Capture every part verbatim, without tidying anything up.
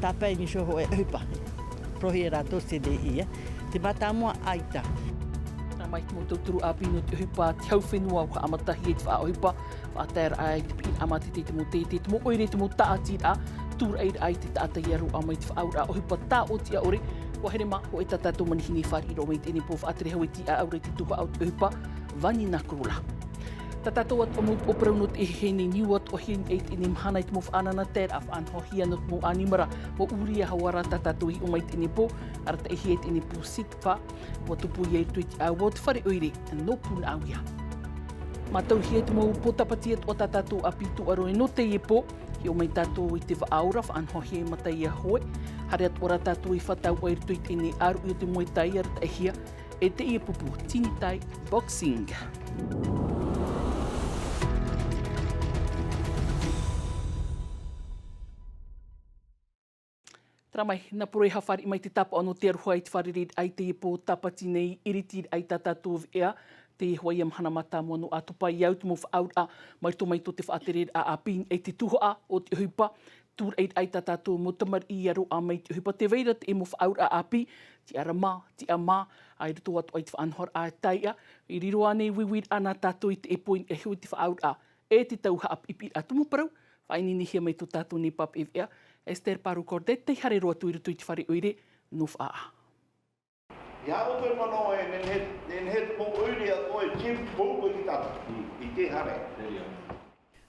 Tāpae i niʻa iho e ʻohipa. Porohia rātou C D I, e. Te mātāmua ʻaita. Nā mai te mau tauturu ʻāpī nō te ʻohipa te hau fenua ʻua haʻamatahia i te faʻaʻohipa. Faʻataeraʻa i te piʻiraʻa mātete i te mau taiete, te mau ʻoire, te mau tāʻatiraʻa. Tūraʻiraʻa i te taʻata ia roaʻa mai te faʻaauraʻa ʻohipa tāʻōtiʻa ʻore. ʻUa here mā, hōʻē tā tātou manihini e fāriʻi roa mai i teie nei pō, faʻatere hau e tiʻa aura i te tuhaʻa o te ʻohipa, Vanina Krula. Tā tātou atoʻa mau upoʻo parau nō teie nei, niu atoʻa hia i teie nei mahana i te mau faʻanahoraʻa faʻanahohia nō te mau ʻanimara, mau ʻūria hau ra tā tātou i hiʻo mai i teie nei pō, arataʻihia i teie nei pō Sitfa, ʻua tupu ia i roto i te ʻāua o te fare ʻoire nō Punaʻauia. Mātauhia te mau pō tāpati atoʻa tā tātou ʻāpī tūʻaro nō teie pō, hiʻo mai tātou i te Vaʻa Ora, faʻanahohia e Mataia Hoe, haere atoʻa rā tātou i Fataua i roto i teie nei ʻāruʻi o te Muay Thai, arataʻihia e teie pupu Tini Thai Boxing. Terā mai, nā Poroiha fāriʻi mai te tāpaʻo nō te aroha i te fārereiraʻa i teie pō tāpati nei, ʻiritiraʻa i tā tātou veʻa, teie hoʻi ia mahana mātāmua nō ʻĀtopa i au te mau faʻaauraʻa, mai roto mai tō te faʻatereraʻa ʻāpī, i te tuhaʻa o te ʻohipa, tūraʻiraʻa i tā tātou mau tamariʻi ia roaʻa mai i te ʻohipa, tē vai ra te mau faʻaauraʻa ʻāpī, tiʻa ra mā, tiʻa mā, ʻa i roto atoʻa i te faʻanahoraʻa taiʻa, i riro ānei uiuiraʻa nā tātou i teie pō i niʻa iho i te faʻaauraʻa, e te tau haʻapiʻipiʻiraʻa tumu parau, faʻaineinehia mai tō tātou nei pāpaʻi veʻa, Esther Paru Cordet, tei haere roa atu i roto i te fare ʻoire nō Faʻaʻā. ʻIa ʻoto e manaʻo e nehenehe, nehenehe te mau ʻoire atoʻa e tipu hou i te tata, i te haere.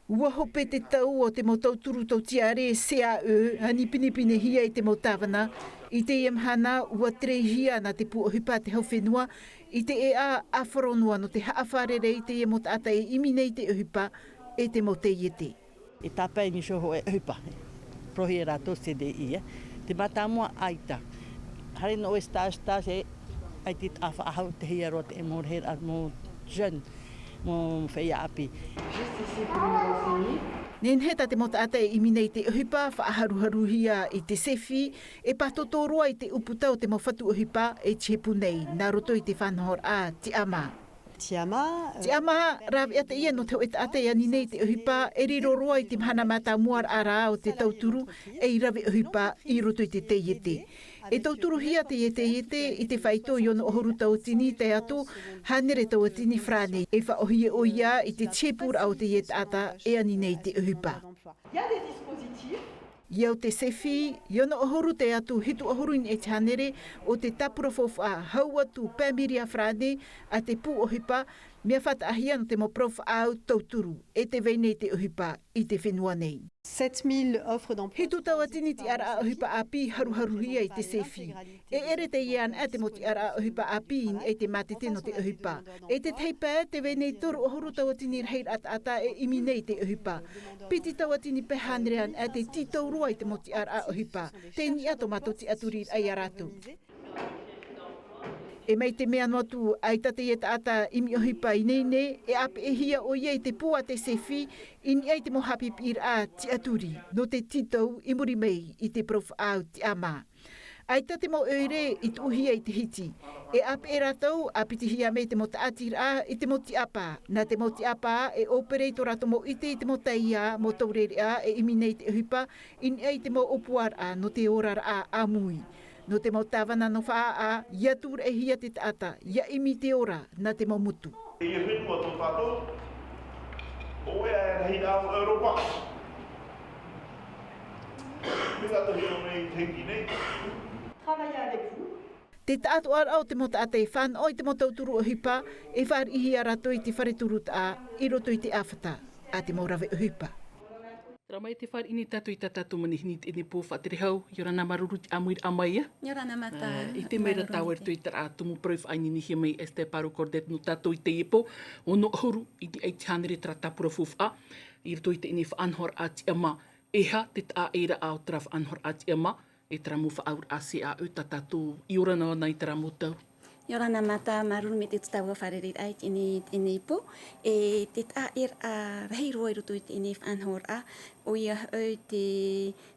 ʻUa hope te tau o te mau tauturu tau tiare C A E, ani pinepinehia i te mau tāvana. I teie mahana, ʻua tereihia nā te pū ʻohipa te hau fenua, i te ʻēʻa ʻāfaro noa nō te haʻafārerei i teie mau taʻata e ʻimi nei i te ʻohipa, e te mau taiete. E tāpae i niʻa iho e ʻohipa. Porohia rātou C D I, e. Te mātāmua ʻaita. Haere noa ʻoe stage, stage, e ʻaita i taʻa faʻahou, tei hea roa te mau rahiraʻa, mau jeune, mau feiā ʻāpī. Nehenehe tā te mau taʻata e ʻimi nei i te ʻohipa, faʻaharuharuhia i te sefi, e pātōtō roa i te ʻūputa o te mau fatu ʻohipa e tipu nei, nā roto i te faʻanahoraʻa tiʻamā. Tiʻamā, e, tiʻamā, rāveʻa teie nō te hōʻē taʻata e ani nei i te ʻohipa, e riro roa i te mahana mātāmua ra o te tauturu, ei rave ʻohipa i roto i te taiete. E tauturuhia teie taiete i te faito i ono ʻahuru tauatini tae atu hānere tauatini farāne. E faʻaʻōhie ʻoia i te tiepuraʻa o teie taʻata e ani nei i te ʻohipa. Il y a des dispositifs. I au te sefi, i ono ʻahuru tae atu hitu ʻahuru i niʻa i te hānere o te tāpura faufaʻa, hau atu pae miria farāne a te pū ʻohipa, mea faʻataʻahia nō te mau parau faʻaau tauturu, e tē vai nei te ʻohipa i te fenua nei. Sept mille offres d'emploi. Hitu tauatini tiʻaraʻa ʻohipa ʻāpī haruharuhia i te sefi. E ʻere teie anaʻe te mau tiʻaraʻa ʻohipa ʻāpī i niʻa i te mātete nō te ʻohipa. E te tahi pae, tē vai nei toru ʻahuru tauatini rahiraʻa taʻata e ʻimi nei i te ʻohipa. Piti tauatini pae hānere anaʻe tē tītau roa i te mau tiʻaraʻa ʻohipa. Tei niʻa tō mātou tiʻaturiraʻa ia rātou. E mai te mea noa atu, ʻaita teie taʻata ʻimi ʻohipa i ineine, e ʻāpeʻehia ʻoia i te pū a te sefi, i niʻa i te mau haʻapiʻipiʻiraʻa tiʻaturi, nō te tītau i muri mai i te parau faʻaau tiʻamā. ʻAita te mau ʻoire i tuʻuhia i te hiti. E ʻāpeʻe rātou, ʻāpitihia mai te mau tāʻatiraʻa i te mau tiʻapa. Nā te mau tiʻapa, e ʻōpere i tō rātou mau ʻite i te mau taiā, mau taureʻareʻa, e ʻimi nei i te ʻohipa, i niʻa i te mau ʻōpuaraʻa nō te oraraʻa ʻāmui. Nō te mau tāvana nō Faʻaʻā, ʻia tūraʻihia te taʻata, ʻia ʻimi i te ora, nā te mau motu. E ia fenua tō tātou, ʻo ea e rahi rā o Europa. Mea tātou hino nei i te hiki nei. Travailler avec vous. Te taʻatoʻaraʻa o te mau taʻata e fānaʻo i te mau tauturu ʻohipa, e fāriʻihia rātou i te fare turutaʻa, i roto i te ʻāfata a te mau rave ʻohipa. Terā mai te fāriʻi nei tātou i tā tātou manihini i teie nei pō, faʻatere hau, ʻia ora na, māuruuru i te ʻāmuiraʻa mai, e? ʻIa ora na Mata. E, i te mea ra tāua i roto i terā tumu parau i faʻaineinehia mai e Esther Paru Cordet nō tātou i teie pō, ono ʻahuru i niʻa i te hānere terā tāpura faufaʻa, i roto i teie nei faʻanahoraʻa tiʻamā. E aha te taʻaʻēraʻa o terā faʻanahoraʻa tiʻamā, e terā mau faʻaauraʻa C A E tā tātou i ora noa na i terā mau tau? ʻIa ora na Mata, māuruuru maitaʻi i tō tāua fārereiraʻa i teie nei, teie nei pō. E te taʻaʻēraʻa rahi roa i roto i teie nei faʻanahoraʻa, ʻoia hoʻi te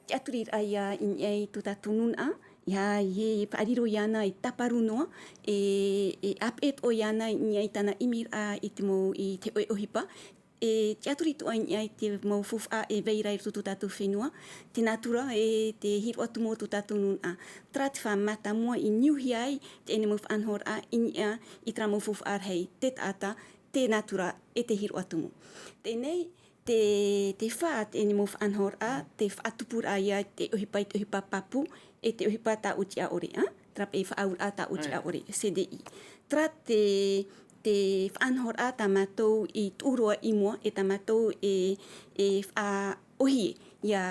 tiʻaturiraʻa ia i niʻa i tō tātou nūnaʻa, ʻeiaha e faʻariro iāna e tāparu noa, e, e ʻāpeʻe atoʻa iāna i niʻa i tāna ʻimiraʻa i te mau, i te hōʻē ʻohipa, e tiʻaturi atoʻa i niʻa i te mau faufaʻa e vai ra i roto tō tātou fenua, te natura e te hīroʻa tumu o tō tātou nūnaʻa. Terā te faʻamata mua i niuhia ai teie mau faʻanahoraʻa i niʻa i terā mau faufaʻa rahi, te taʻata, te natura e te hīroʻa tumu. Teie nei, te, te fā teie mau faʻanahoraʻa, te faʻatupuraʻa ia te ʻohipa i te ʻohipa pāpū, e te ʻohipa tāʻotiʻa ʻore, ā? Terā paʻi faʻaauraʻa tāʻotiʻa ʻore, C D I. Terā te, te faʻanahoraʻa tā mātou i tuʻu roa i mua, e tā mātou e, e faʻaʻōhie, ʻia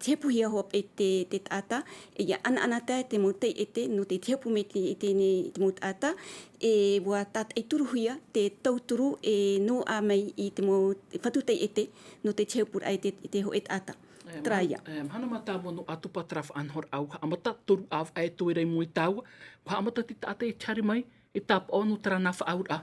tehepuhia hoʻi paʻi te, te taʻata, e ʻia ʻanaʻanatae te mau taiete, nō te tehepu mai te, i teie, te mau taʻata, e ʻua tātaʻi turuhia te tauturu e noaʻa mai i te mau fatu taiete, nō te tehepuraʻa i te, i te hōʻē taʻata. E, terā ia. E, mahana mātāmua nō ʻĀtopa terā faʻanahoraʻa, ʻua haʻamata, toru ʻāvaʻe e toe ra i mua ia tāua, ʻua haʻamata te taʻata e haere mai, e tāpaʻo nō terā nā faʻaauraʻa.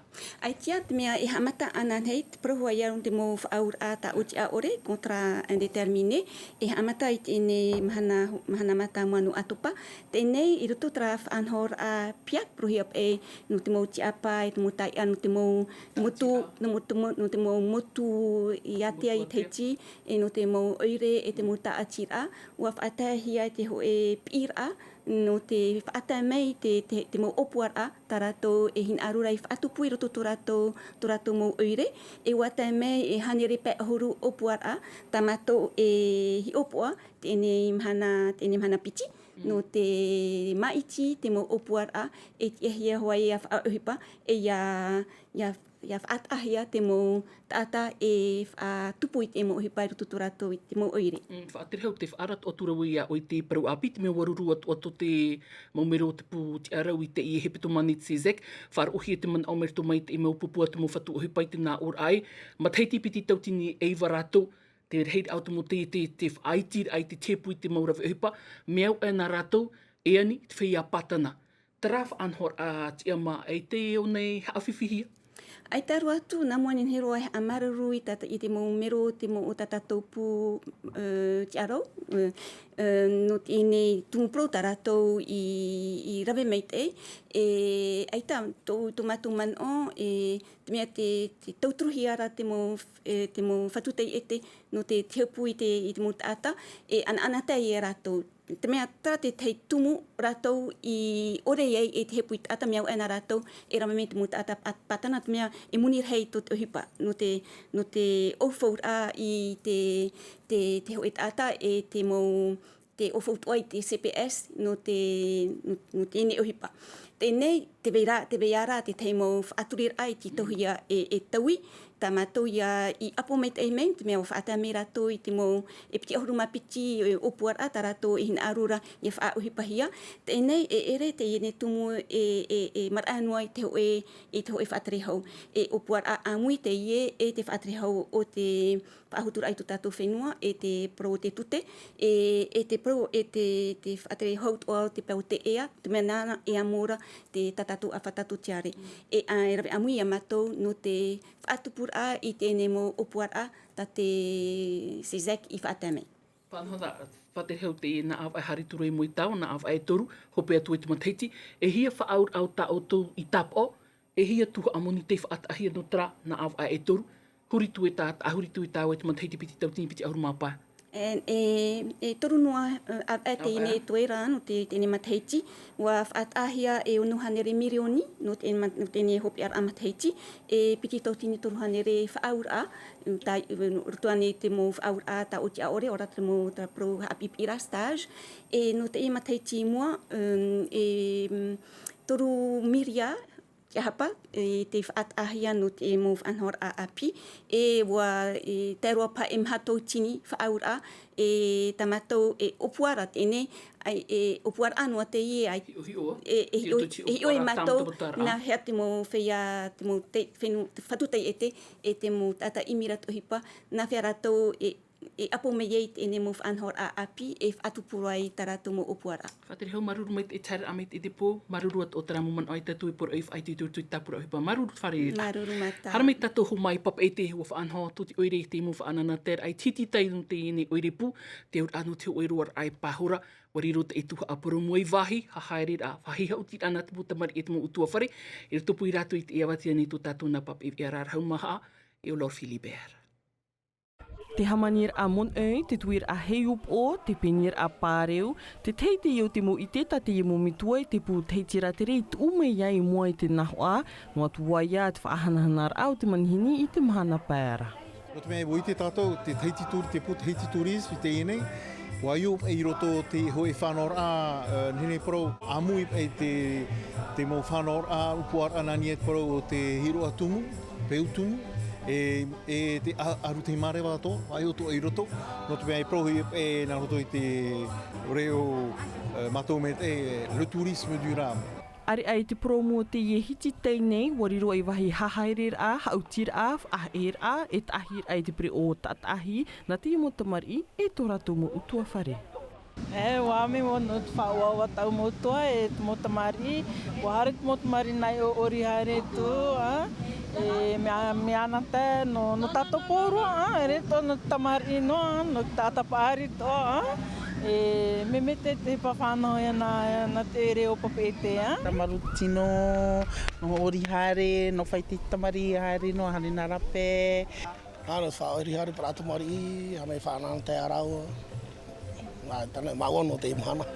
ʻAita ia te mea e haʻamata anaʻe nei, te parau hoʻi ia nō te mau faʻaauraʻa tāʻotiʻa ʻore, contrat indéterminé, e haʻamata i teie mahana, mahana mātāmua nō ʻĀtopa. Teie nei, i roto terā faʻanahoraʻa PIAC, parauhia paʻi nō te mau tiʻapa, e te mau taiʻa, nō te mau motu, nō te mau, nō te mau motu i ātea i Tahiti, e nō te mau ʻoire, e te mau tāʻatiraʻa, ʻua faʻataehia te hōʻē piʻiraʻa, nō te faʻatae mai te, te, te mau ʻōpuaraʻa, tā rātou e hinaʻaro ra i faʻatupu i roto tō rātou, tō rātou mau ʻoire, e ʻua tae mai e hānere pae ʻahuru ʻōpuaraʻa, tā mātou e hiʻopoʻa, teie mahana, teie mahana piti, nō te māʻiti te mau ʻōpuaraʻa, e tiʻahia hoʻi ʻia faʻaʻohipa, e ʻia, ʻia ʻia faʻataʻahia te mau taʻata e faʻatupu i te mau ʻohipa i roto tō rātou i te mau ʻoire. Mm, faʻaterehau, tē faʻaara atu ra vau iā ʻoe i te parau ʻāpī, te mea ʻua ruru atu, atu te mau mero o te pū tiʻarau i teie hepetoma nei te CESEC, faʻaroʻohia te manaʻo mai roto mai i te mau pupu a te mau fatu ʻohipa i te nā ʻōraʻa ē, matahiti piti tauatini e iva rātou, te rahiraʻa o te mau taiete, te faʻaitiraʻa i te tehepu i te mau rave ʻohipa, mea au aʻe nā rātou, e ani, te feiā Pātana. Terā faʻanahoraʻa, ā, tiʻamā, ʻaita e ʻō nei haʻafifi hia? ʻAita roa atu, nā mua nei roa e haʻamāuruuru i tā, i te mau mero, te mau o tā tātou pū, ē, tiʻarau, ē, ē, nō teie tumu parau tā rātou i, i rave maitaʻi, e, ʻaita, tō, tō mātou manaʻo, e, te mea te, te tauturuhia ra te mau, e, te mau fatu taiete, nō te tehepu i te, i te mau taʻata, e ʻanaʻanatae ia rātou. Te mea terā te tahi tumu rātou i ʻore ai e tehepu i te taʻata, mea au aʻe nā rātou e rave mai te mau taʻata Pā-, Pātana, te mea e moni rahi tō te ʻohipa, nō te, nō te ʻaufauraʻa i te, te, te hōʻē taʻata e te mau, te ʻaufau atoʻa i te CPS, nō te, nō, nō teie ʻohipa. Teie nei, tē vai ra, tē vai ra te tahi mau faʻaturiraʻa i tītauhia e, e taui, tā mātou ia i ʻapo maitaʻi mai, te mea ʻua faʻatae mai rātou i te mau, e piti ʻahuru mā piti, e, ʻōpuaraʻa tā rātou e hinaʻaro ra ʻia faʻaʻohipahia. Teie nei, e ʻere teie tumu e, e, e maraʻa noa i te hōʻē, i te hōʻē faʻaterehau. E ʻōpuaraʻa ʻāmui teie, e te faʻaterehau o te faʻahotuaraʻa i tō tātou fenua, e te parau o te tute, e, e te parau, e te, te faʻaterehau atoʻa o te peu o te ea, te mea nāna e amo ra te, tā tātou ʻāfata, tō te ʻāʻare. E, ā, e rave ʻāmui ia mātou nō te faʻatupuraʻa i teie mau ʻōpuaraʻa tā te CESEC i faʻatae mai. Faʻanaho, faʻaterehau, teie nā ʻāvaʻe haere atu ra i mua ia tāua, nā ʻāvaʻe e toru, hope atu i te matahiti, e hia faʻaauraʻa o tā ʻoutou i tāpaʻo, e hia tuhaʻa moni tei faʻataʻahia nō terā nā ʻāvaʻe e toru, huri atu e tā, tā, huri atu e tāua i te matahiti piti tauatini piti ʻahuru mā pae. E, e, e toru noa, e, ʻāvaʻe teie e toe ra nō te, teie matahiti, ʻua faʻataʻahia e ono hānere mirioni nō te ma-, nō teie hopeʻaraʻa matahiti, e piti tauatini toru hānere faʻaauraʻa, tā, roto ānei i te mau faʻaauraʻa tāʻotiʻa ʻore, ʻaore rā te mau, tā parau haʻapiʻipiʻiraʻa, stage, e nō teie matahiti i mua, e, toru miria, ʻia hapa, e, tei faʻataʻahia nō te mau faʻanahoraʻa ʻāpī, e ʻua, e, tae roa paha e maha tauatini faʻaauraʻa, e, tā mātou, e, ʻōpuaraʻa teie, ʻaita, e, ʻōpuaraʻa noa teie, ʻaita, hiʻohiʻo, e, e, hiʻo-, hiʻohiʻo e mātou, nā hea te mau feiā, te mau te-, fenu-, te fatu taiete, e te mau taʻata ʻimi ra te ʻohipa, nā hea rātou, e, e ʻapo mai ai teie mau faʻanahoraʻa ʻāpī, e faʻatupu ai tā rātou mau ʻōpuaraʻa. Faʻaterehau, māuruuru maitaʻi i te haereraʻa mai i teie pō, māuruuru atoʻa terā mau manaʻo ʻaita atu e poroʻi faʻaitoito i roto i te tāpura ʻohipa. Māuruuru, fare. Māuruuru, Mata. Haere mai tātou hou mai, papaʻi, te hua faʻanaho, tō te ʻoire, te mau faʻanahoraʻa, te raʻi, te hiti tai nō teie nei ʻoire pū, te auraʻa nō te hōʻē roaraʻa e pāhono ra, ʻua riro te tuhaʻa parau mau vāhi, hahaereraʻa, faʻahiʻohiraʻa nā te mau tamariʻi e te mau ʻutuāfare, i roto pū ia rātou i te ʻīvaʻa nei tō tātou nā Papeʻete Rarahu Maha, e o Lord Philibert. Te hāmaniraʻa Monʻeu, te tuiraʻa Heiupoʻo, te pēniraʻa Pāreu, te tahiti i o te mau ʻite tā teie mau metua i te pū tahiti rā tere i tuʻu mai ai i mua i te nahoʻa, noa atu ā ia te faʻahanahanaraʻa o te manihini i te mahana pae ra. Nō te mea e ʻite tātou, te tahiti tur-, te pū tahiti tourism i teie nei, ʻua ʻite i roto i te hōʻē faʻanahoraʻa, e, nehenehe parau, ʻāmui i te, te mau faʻanahoraʻa, ʻupuaraʻa nā niʻa i te parau o te hiroʻa tumu, peu tumu, e, e te a-, ʻaru te māreva atoʻa, ʻua ʻite i roto, nō te mea e parauhia e nā roto i te reo, e, mātou mea te, le tourisme durable. ʻĀreʻa i te purōmu o teie hiti tei nei, ʻua riro ei vāhi hahaereraʻa, haʻutiraʻa, faʻaheʻeraʻa, e taʻahiraʻa i te pereʻoʻo taʻataʻahi, nā teie mau tamariʻi, e tō rātou mau ʻutuāfare. E, ʻua ʻāmui vau nō te faʻaʻoaʻoa tau mau ʻutuāfare, e te mau tamariʻi, ʻua haere te mau tamariʻi nā ʻō ʻori haere atu, ā, e, mea, mea nā te, nō, nō tātou pauroa, ā, e riro nō te tamariʻi noa, nō te taʻata paʻari atoʻa, ā, e, mea, mea te, te pāfaʻanaho ia nā, nā te reo papeʻete, ā. Tamaru tino, nō ʻori haere, nō fāiti tamariʻi haere, nō haere nā rape. Ā, nō faʻaʻori haere parau tamariʻi, ʻa mea faʻanaho te reo. Mā, tāna, māua nō te mahana.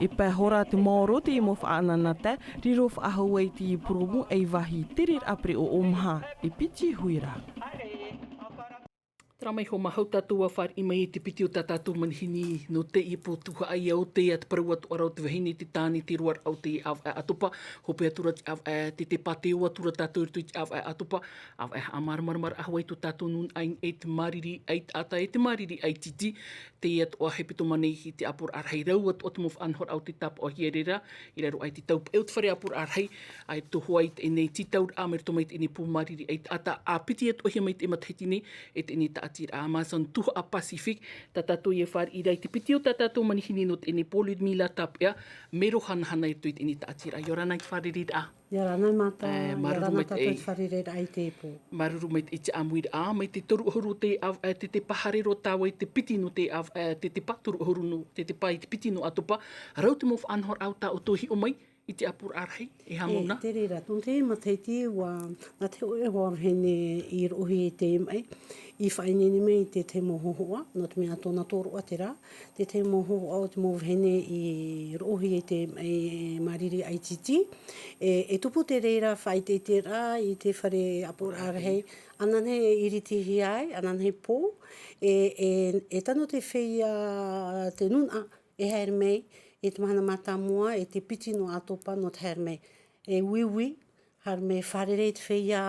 E pae hora te maoro te mau faʻanahoraʻa, riro faʻahou ai te purōmu ei vāhi tereraʻa pereʻoʻo maha, e piti hui ra. Terā mai iho māhau tātou ʻua fāriʻi mai i te piti o tā tātou manihini nō teie pō tuhaʻa ʻia ʻō atu te parau atoʻa ra o te vahine i te tāne, te roaraʻa o te ʻāvaʻe ʻātopa, hope atu ra te ʻāvaʻe, te, te pāteo atu ra tātou i roto i te ʻāvaʻe ʻātopa, ʻāvaʻe haʻamāramaramaraʻa hoʻi tō tātou nūnaʻa i niʻa i te māriri ʻaitaʻata, e te māriri ʻaitiiti, teie atoʻa hepetoma nei i te ʻāpoʻoraʻa rahi, rau atoʻa te mau faʻanahoraʻa o te tāpaʻohia reira, i raro aʻe i te taupaʻe o te fare ʻāpoʻoraʻa rahi, ʻaita hoʻi teie nei tītauraʻa mai roto mai i teie nei pū māriri ʻaitaʻata, ʻa piti atoʻahia mai i teie matahiti nei, e teie nei tāʻatiraʻa Amazon Tuhaʻa Pacific, tā tātou ʻia fāriʻi ra i te piti o tā tātou manihini nō teie nei pō Ludmila Tapuʻea, mero hanahana i roto i teie nei tāʻatiraʻa. ʻIa ora na i te fārereiraʻa. ʻIa ora na mātou, e, ʻia ora na māuruuru tātou maitaʻi i te fārereiraʻa i te pō. Māuruuru maitaʻi i te ʻāmuiraʻa, mai te toru ʻahuru te, ā, te, te paharero tae i te piti nō te, ā, te, te pā toru ʻahuru nō, te, te pā i te piti nō ʻātopa, rau te mau faʻanahoraʻa tā ʻoutou i hiʻo mai i te ʻāpoʻoraʻa rahi, e haʻamau na? E, te reira, nō te matahiti ʻua, nā te hōʻē hoa vahine i roʻohia i te maʻi, i faʻaineine mai i te tahi mau hōhoʻa, nō te mea tōna tōroʻa terā, te tahi mau hōhoʻa o te mau vahine i roʻohia i te maʻi māriri ʻaitiiti, e, e tupu te reira faʻaʻiteʻiteraʻa i te fare ʻāpoʻoraʻa rahi, ananahi e iritihia ai, ananahi pō, e, e, e tano te feiā te nūnaʻa, e haere mai, i te mahana mātāmua, e te piti nō ʻātopa nō te haere mai. E uiui, haere mai fārerei te feiā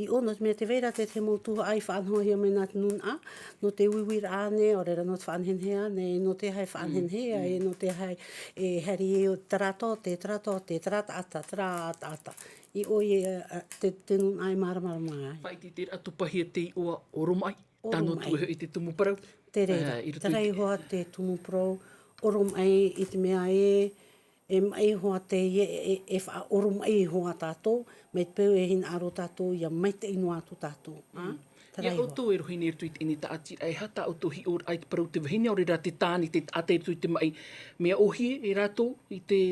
i ʻō, nō te mea tē vai ra te, te mau tuhaʻa i faʻanahohia mai nā te nūnaʻa, nō te uiuiraʻa ānei, ʻaore rā nō te faʻanehenehe ānei, nō te aha e faʻanehenehe ai, e nō te aha e haere ai o terā tō, te terā tō, te terā taʻata, terā taʻata. I ʻō ia, e, te, te nūnaʻa e māramarama ai. Faʻaʻiteʻiteraʻa tōpahia te iʻoa ʻoromaʻi. Tano atu hoʻi te tumu parau. Te reira, e, i roto i te, terā iho ā te tumu parau, ʻoromaʻi i te mea ē, e maʻi iho ā teie, e, e, e faʻaʻoromaʻi iho ā tātou, mai te peu e hinaʻaro tātou ʻia maitaʻi noa atu tātou, ā? Mm. Terā iho ā. Ia ʻoutou e rohi nei i roto i teie tāʻatiraʻa, e aha tā ʻoutou hiʻoraʻa i te parau te vahine, ʻaore rā te tāne, te taʻata i roto i te maʻi, mea ʻōhie e rātou i te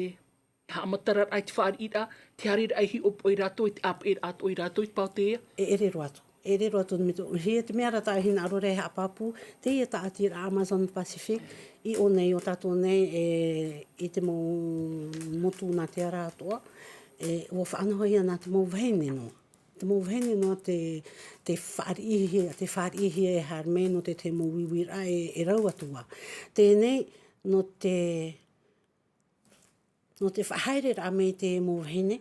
haʻamataraʻa i te fāriʻiraʻa, te haereraʻa i hiʻopoʻa ia rātou, i te ʻāpeʻeraʻa atoʻa ia rātou, i te pae o te ea? E ʻere roa atu. E ʻere roa atu, nō te mea, te mea ra tāʻu e hinaʻaro ra e haʻapāpū, teie tāʻatiraʻa Amazon Pacific, i ʻō nei, ʻo tātou nei, e, i te mau motu nā te ara atoʻa, e, ʻua faʻanahohia nā te mau vahine noa. Te mau vahine noa te, te fāriʻihia, te fāriʻihia e haere mai nō te, te mau uiuiraʻa e, e rau atu ā. Teie nei, nō te, nō te faʻahaereraʻa mai te mau vahine,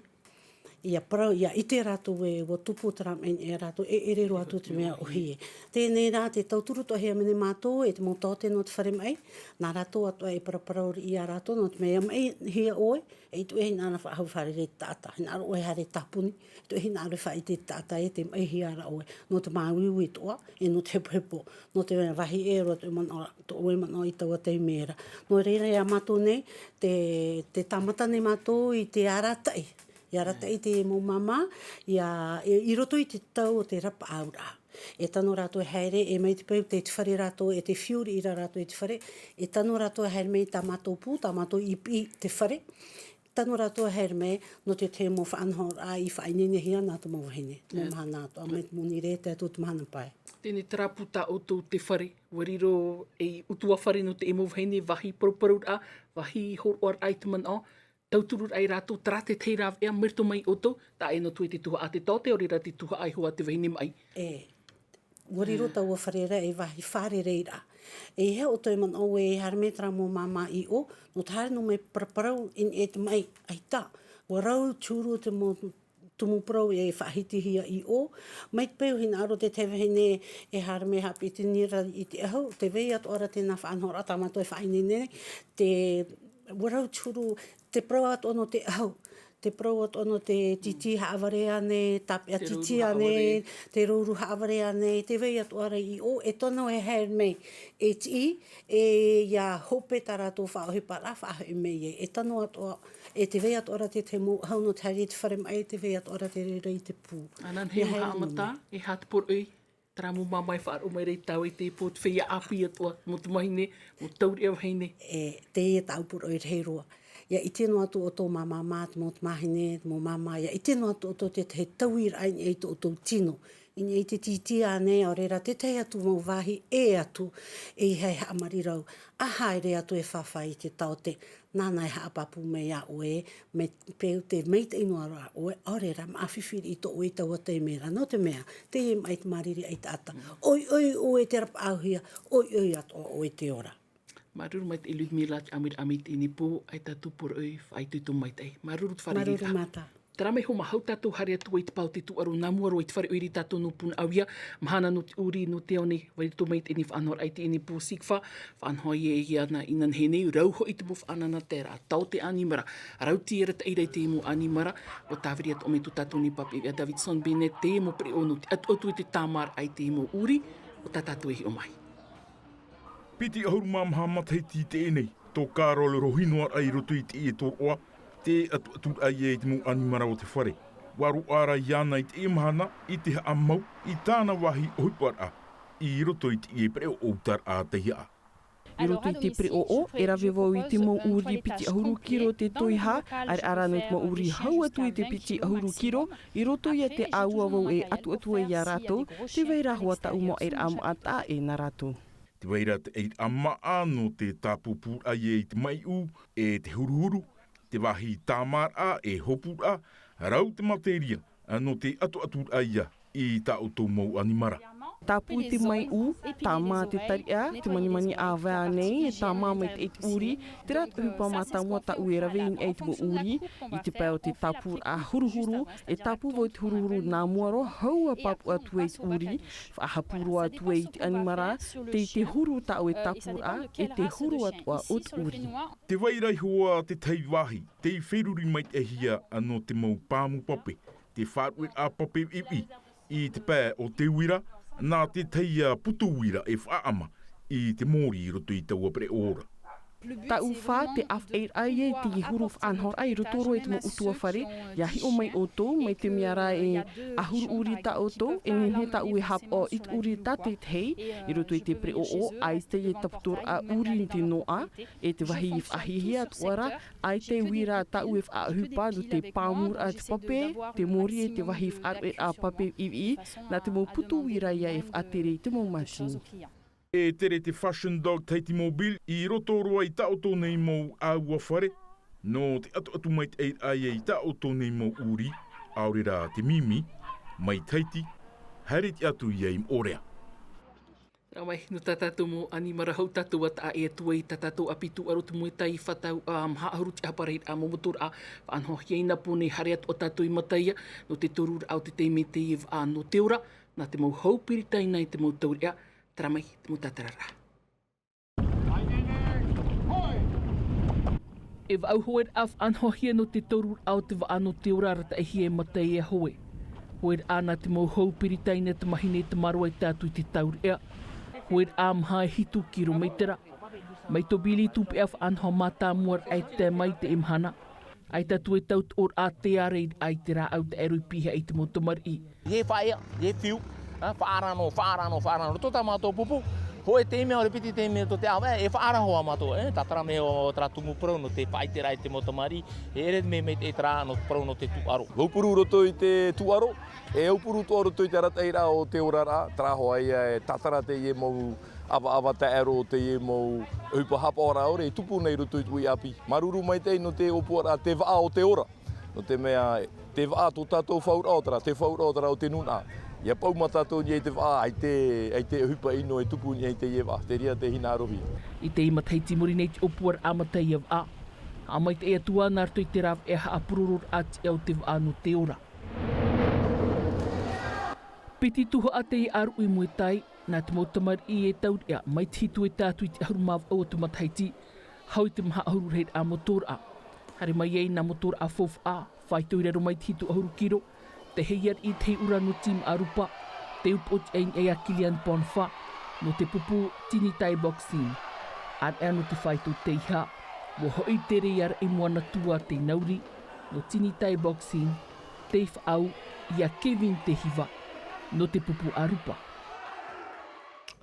ʻia parau, ʻia ʻite rātou ē, ʻua tupu terā maʻi ia rātou, e ʻere roa atu te mea ʻōhie. Teie nei rā, tē tauturu atoʻahia mai nei mātou, e te mau taote nō te fare maʻi, nā rātou atoʻa e paraparau riʻi ia rātou, nō te mea ʻia maʻihia ʻoe, e ʻaita e hinaʻaro e faʻahou fārerei i te taʻata, hinaʻaro ʻoe e haere tāpuni, ʻaita e hinaʻaro e faʻaʻite i te taʻata ē, tē maʻihia ra ʻoe, nō te māuiui atoʻa, e nō te hepohepo, nō te vāhi ʻē roa tō ʻoe manaʻo, tō ʻoe manaʻo i taua taime ra. Nō reira, ia mātou nei, tē, tē tāmata nei mātou i te arataʻi. ʻIa arataʻi te mau māmā, ʻia, i, i roto i te tau o te rapaʻauraʻa. E tano rātou e haere, e mai te peu tē, te fare rātou, e tē fiu riʻi ra rātou i te fare, e tano rātou e haere mai i tā mātou pū, tā mātou i piʻi te fare. tano rātou e haere mai nō te tahi mau faʻanahoraʻa i faʻaineinehia nā te mau vahine, te mau mahana atoʻa, mai te mau nīrē e tae atu i te mahana pae. Teie nei, terā pū tā ʻoutou te fare, ʻua riro ei ʻutuāfare nō te mau vahine, vāhi parauparauraʻa, vāhi hōroʻaraʻa i te manaʻo, tautururaʻa ia rātou, terā te tahi rāveʻa mai roto mai iā ʻoutou, taʻa ʻē noa atu i te tuhaʻa a te taote, ʻaore rā te tuhaʻa iho a te vahine maʻi. E, ʻua riro taua fare ra ei vāhi fārereiraʻa. E, e aha ʻoutou e manaʻo ē e haere mai terā mau māmā i ʻō, nō te haere noa mai paraparau i niʻa i te maʻi, ʻaita, ʻua rau te huru te mau tumu parau e faʻahitihia i ʻō, mai te peu hinaʻaro te tahi vahine e haere mai haʻapiʻi i te nīrē i te ʻahu, tē vai atoʻa ra teie faʻanahoraʻa tā mātou e faʻaineine nei, te, ʻua rau te huru, te parau atoʻa nō te ʻahu, te parau atoʻa nō te tītī haʻavare ānei, tāpeʻa tītī ānei, te rōuru haʻavare ānei, tē vai atoʻa ra i ʻō, e tono e haere mai, e tiʻi, e ʻia hope tā rātou faʻaʻohiparaʻa, faʻahoʻi mai ai, e tono atoʻa, e tē vai atoʻa ra te tahi mau ʻahu nō te haere i te fare maʻi, tē vai atoʻa ra te reira i te pū. Ana, e haʻamata, e aha te poroʻi, terā mau māmā e faʻaroʻo mai ra i tāua i teie pō, te feiā ʻāpī atoʻa, mau tamāhine, mau taureʻa vahine. E, teie tāʻu poroʻi rahi roa. ʻIa ʻite noa atu ʻoutou mau māmā, te mau tamāhine, te mau māmā, ʻia ʻite noa atu ʻoutou te tahi tauiraʻa i niʻa i tō ʻoutou tino. I niʻa i te tītī ānei, ʻaore rā te tahi atu mau vāhi ʻē atu, e ʻeiaha e haʻamarirau, ʻa haere atu e fāfā i te taote, nāna e haʻapāpū mai iā ʻoe, mai te peu tē maitaʻi noa ra ʻoe, ʻaore rā, maʻa fifi riʻi tō ʻoe i taua taime ra, nō te mea, teie maʻi te māriri ʻaitaʻata. ʻOiʻoi ʻoe te rapaʻauhia, ʻoiʻoi atoʻa ʻoe te ora. Māuruuru maitaʻi Ludmila, te ʻāmuiraʻa mai i teie nei pō, ʻaita tātou poroʻi, faʻaitoito maitaʻi. Māuruuru te fārereiraʻa. Māuruuru mātou. Terā mai hoʻi, hou tātou haere atu ai i te pae o te tūʻaro nā mua roa i te fare ʻoire i tātou nō Punaʻauia, mahana nō te ʻūrī, nō te ao nei, vai roto mai i teie nei faʻanahoraʻa i teie nei pō Sikfa, faʻanaho ia iāna inanahi nei, rau hoʻi te mau faʻanahoraʻa, terā, taote ʻanimara, rauti e arataʻi ra i te mau ʻanimara, ʻua tāviri atoʻa mai tō tātou nei pape ʻāpī a Davidson Bennett, te mau pereʻoʻo nō te ʻatuʻatu i te tāmāraʻa i te mau ʻūrī, ʻo tā tātou e hiʻo mai. Piti ʻahuru mā maha matahiti i teie nei, tō Carol Rohinoaraʻa i roto i teie tōroʻa, tē ʻatuʻaturaʻa ia i te mau ʻanimara o te fare. ʻUa roaʻa ra iāna i teie mahana, i te haʻamau i tāna vāhi ʻohiparaʻa, i roto i teie pereʻoʻo ʻutaraʻa taiaʻa. I roto i te pereʻoʻo, e rave vau i te mau ʻūrī piti ʻahuru kiro te toiha, ʻaore rā nō te mau ʻūrī hau atu i te piti ʻahuru kiro, i roto ia te ʻāua vau e ʻatuʻatu ai iā rātou, tē vai ra hoʻi tāʻu mau ʻairaʻa maʻa taʻa ʻē nā rātou. Tē vai ra te ʻairaʻa maʻa nō te tāpūpūraʻa ia i te maiʻu, e te huruhuru, te vāhi tāmāraʻa, e hopuraʻa, rau te materia, nō te ʻatuʻaturaʻa ia i tā ʻoutou mau ʻanimara. Tāpū i te maiʻu, tāmā te tariʻa, te manimani ʻāvae ānei, e tāmā maitaʻi te ʻūrī, terā te ʻohipa mātāmua tāʻu e rave i niʻa i te mau ʻūrī, i te pae o te tāpūraʻa huruhuru, e tāpū vau i te huruhuru nā mua roa, hou ʻa pāpū atu ai i te ʻūrī, faʻahapū roa atu ai i te ʻanimara, tei te huru tāʻu e tāpūraʻa, e te huru atoʻa o te ʻūrī. Tē vai ra hoʻi te tahi vāhi, tei feruri maitaʻihia nō te mau pāmu pape, te faʻaruʻeraʻa pape viʻiviʻi, i te pae o te uira, nā te tahi ā putu uira e faʻaʻama i te mōrī i roto i taua pereʻoʻo ra. Tāʻu fā, te ʻāfaʻiraʻa ia i te huru faʻanahoraʻa i roto roa i te mau ʻutuāfare, ʻia hiʻo mai ʻoutou, mai te mea rā e ʻahuru ʻūrī tā ʻoutou, e nehenehe tāʻu e haʻapaʻo i te ʻūrī tātaʻitahi, i roto i te pereʻoʻo, ʻaita e taputōraʻa ʻūrī i te noaʻa, e te vāhi faʻahiahia atoʻa ra, ʻaita e uira tāʻu e faʻaʻohipa nō te pāmuraʻa te pape, te mōrī e te vāhi faʻaruʻeraʻa pape viʻiviʻi, nā te mau putu uira ia e faʻatere i te mau mātini. E tere te Fashion Dog Tahiti Mobile i roto roa i tā ʻoutou nei mau ʻāuāfare, nō te ʻatuʻatu maitaʻiraʻa ia i tā ʻoutou nei mau ʻūrī, ʻaore rā te mimi, mai Tahiti, haere atu ia i Moʻorea. Terā mai, nō tā tātou mau ʻanimara hou tātou ʻa taʻa ʻē atu ai, tā tātou ʻāpī tūʻaro te Muay Thai, fā tau, ā, maha ʻahuru tiʻaparau, ā, mau motu ra, faʻanahohia i nā pō nei, haere atoʻa tātou i Mataia, nō te toruraʻa o te taime teie vaʻa nō te ora, nā te mau hau Piritānia e te mau taureʻa, terā mai, te mau tātararaʻa. E vaʻu hoeraʻa faʻanahohia nō te toruraʻa o te vaʻa nō te ora arataʻihia e Mataia e hoe. Hoeraʻa nā te mau hau Piritānia tamāhine e tamaroa e tae atu i te taureʻa. Hoeraʻa maha e hitu kirometera. Mai tō Billy Tupeʻa faʻanaho mātāmua raʻa e tae mai i teie mahana. ʻAita atu e tautoʻoraʻa te ārai i te rāʻau taʻero i pihaʻi i te mau tamariʻi. ʻIa faʻaea, ʻia fiu, ā, faʻarano, faʻarano, faʻarano. Roto tā mātou pupu, Poʻe te mea ʻore piti te mea tō te ʻāvaʻe, e faʻaara hoʻi mātou, e, tātara mai o terā tumu parau nō te faʻaʻite raʻa i te mau tamariʻi, e ʻere mai, mai te terā nō te parau nō te tūʻaro. Aupuru roto i te tūʻaro, e aupuru atoʻa roto i te arataʻiraʻa o te oraraʻa, terā hoʻi ia e tātara teie mau ʻavaʻava taʻero o teie mau ʻohipa haʻapaʻoraʻa ʻore, e tupu nei roto i te ʻāpī. Māuruuru maitaʻi nō te ʻōpuaraʻa, te vaʻa o te ora. Nō te mea, te vaʻa tō tātou fauraʻa o terā, te fauraʻa o terā o te nūnaʻa. ʻIa pau mā tātou i niʻa i te vaʻa, ʻaita, ʻaita ʻohipa ʻino e tupu i niʻa i teie vaʻa, te reira te hinaʻarohia. I teie matahiti i muri nei te ʻōpuaraʻa mata ia vaʻa. Haʻamaitaʻi atu ā nā roto i te rāveʻa haʻapurororaʻa tiʻa o te vaʻa nō te ora. Piti tuhaʻa teie ʻāruʻi Muay Thai, nā te mau tamariʻi e taureʻa, mai te hitu e tae atu i te ʻahuru mā vaʻu o te matahiti, hau i te maha ʻahuru rahiraʻa motoraʻa. Haere mai ai nā motoraʻa faufaʻa, fāito i raro mai te hitu ʻahuru kiro, te heiariʻi te hiʻura nō Team ʻArupa, te upoʻotiʻa i niʻa ia Kilian Bonfa, nō te pupu Tini Thai Boxing. ʻĀreʻa nō te fāito teiaha, ʻua hoʻi te reira i Moana Tua Teinauri, nō Tini Thai Boxing, tei faʻaau ia Kevin Te Hiva, nō te pupu ʻArupa.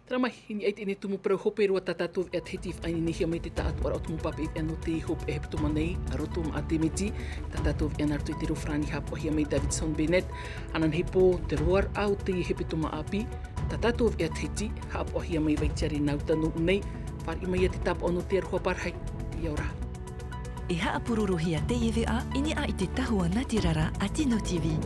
Terā mai, i niʻa i teie nei tumu parau hope roa tā tātou veʻa Tahiti i faʻaineinehia mai te taʻatoʻaraʻa o te mau pāpaʻi veʻa nō te hopeʻa hepetoma nei, a roto maʻa te miti, tā tātou veʻa nā roto i te reo farāni haʻapaʻohia mai Davidson Bennett, ananahi pō, te roaraʻa o te hepetoma ʻāpī, tā tātou veʻa Tahiti, haʻapaʻohia mai Vaitiare Nauta nō ʻō nei, fāriʻi mai ia te tāpaʻo nō te aroha pārahi, ʻia ora. E haʻapurorohia teie veʻa i niʻa i te tahua nātirara a Tino T V.